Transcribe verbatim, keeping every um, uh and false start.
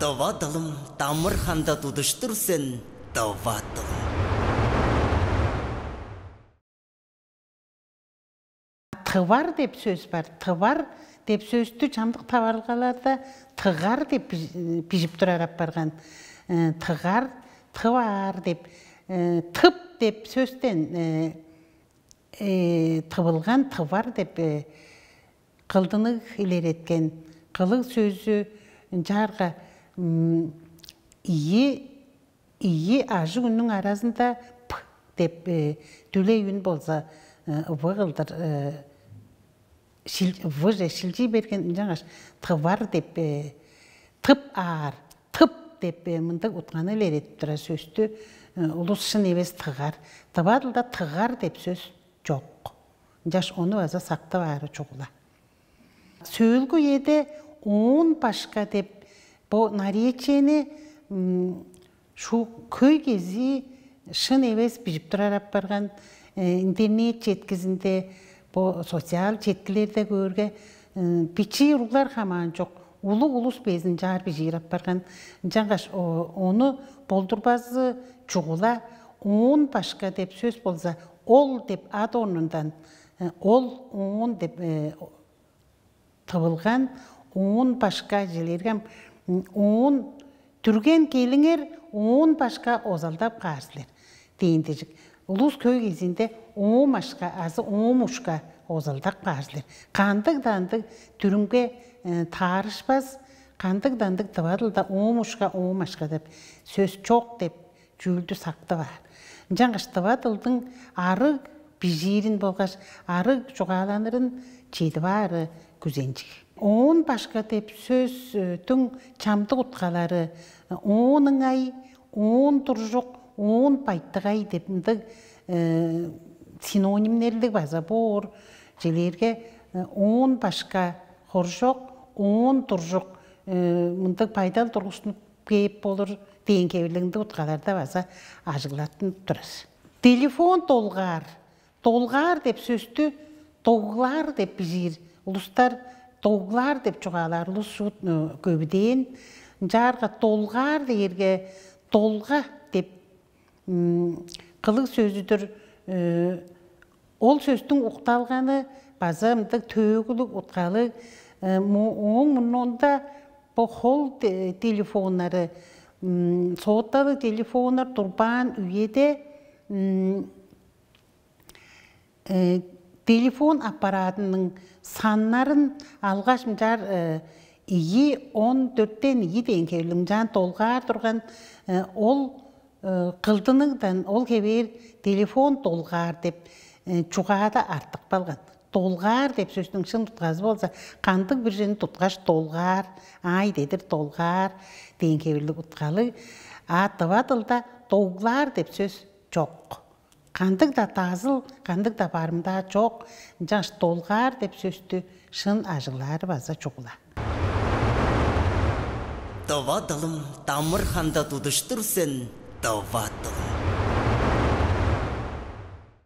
Дова дылым, дамыр ханда тудуштур сен, дова дылым. Тывар деп сөс бар. Тывар деп сөстү чамдык таварылгаларда тыгар деп бижип турар апарган. Тыгар, тываар деп, тып деп сөстен тывылган, тывар деп кылдынык илереткен. Кылыг сөзү ынчаарга ийи ийи ажыг үннүң аразында п деп дүлей үн болза, ывы кылдыр выже шилчий берген. Ынчангаш тывар деп, тып аар, тып деп мындыг утканы илередип турар сөстү улус шын эвес тыгар. Тыва дылда тыгар деп сөс чок. Ынчаш ону база сактып аары чугула. Сөөлгү үеде оон башка деп бо наречиени шу хөй кезии шын эвес бижип турар апарган. Интернет четкизинде, бо социал четкилерде көөрге, бичии уруглар хамаан чок, улуг улус безин чаар бижиир апарган. Ынчангаш ону болдурбазы чугула. Оон башка деп сөс болза, ол деп ад орнундан ол оон деп тывылган. Оон башка жилергем оон түрген келиңер, оон башка озалдап каар силер дээн дижик. Улус көй кезиинде оомашка азы оомушка озалдап каар силер. Кандыг-даа ындыг дүрүмге таарышпас, кандыг-даа ындыг тыва дылда оомушка, оомашка деп сөс чок деп чүүлдү сактып аар. Ынчангаш тыва дылдың арыг бижиирин болгаш арыг чугааланырын чедип аары күзенчиг. Оон башка деп сөстүң чамдык уткалары оон ыңай, оон туржук, оон байтыгай деп мындыг синонимнерлиг база боор. Челээрге оон башка хоржок, оон туржук мындыг байдал тургустунуп кээп болур дээн хевирлиг ындыг уткаларда база ажыглаттынып турар. Телефон долгаар. Долгаар деп сөстү доглаар деп бижиир улустар, доглаар деп чугаалаар улус шуут көвүдээн. Ынчаарга долгаар дээрге долга деп кылыг сөзүдүр. Ол сөстүң укталганы база мындыг төөгүлүг уткалыг. Ооң мурнунда бо хол телефоннары, соотталыг телефоннар турбаан үеде телефон аппаратының саннарын алгаш, мынчаар ийи, он дөрттен ийи дээн хевирлиг мынчаан долгаар турган. Ол кылдыныгдан ол хевээр телефон долгаар деп чугаада артып калган. Долгаар деп сөстүң шын утказы болза, кандыг бир чүвени туткаш долгаар, аай дедир долгаар дээн хевирлиг уткалыг. А тыва дылда доглаар деп сөс чок. Кандыг-даа дазыл, кандыг-даа барымдаа чок. Ынчангаш долгаар деп сөстү шын ажыглаары база чугула. Дова дылым, дамыр ханда тудуштур сен, дова дылым.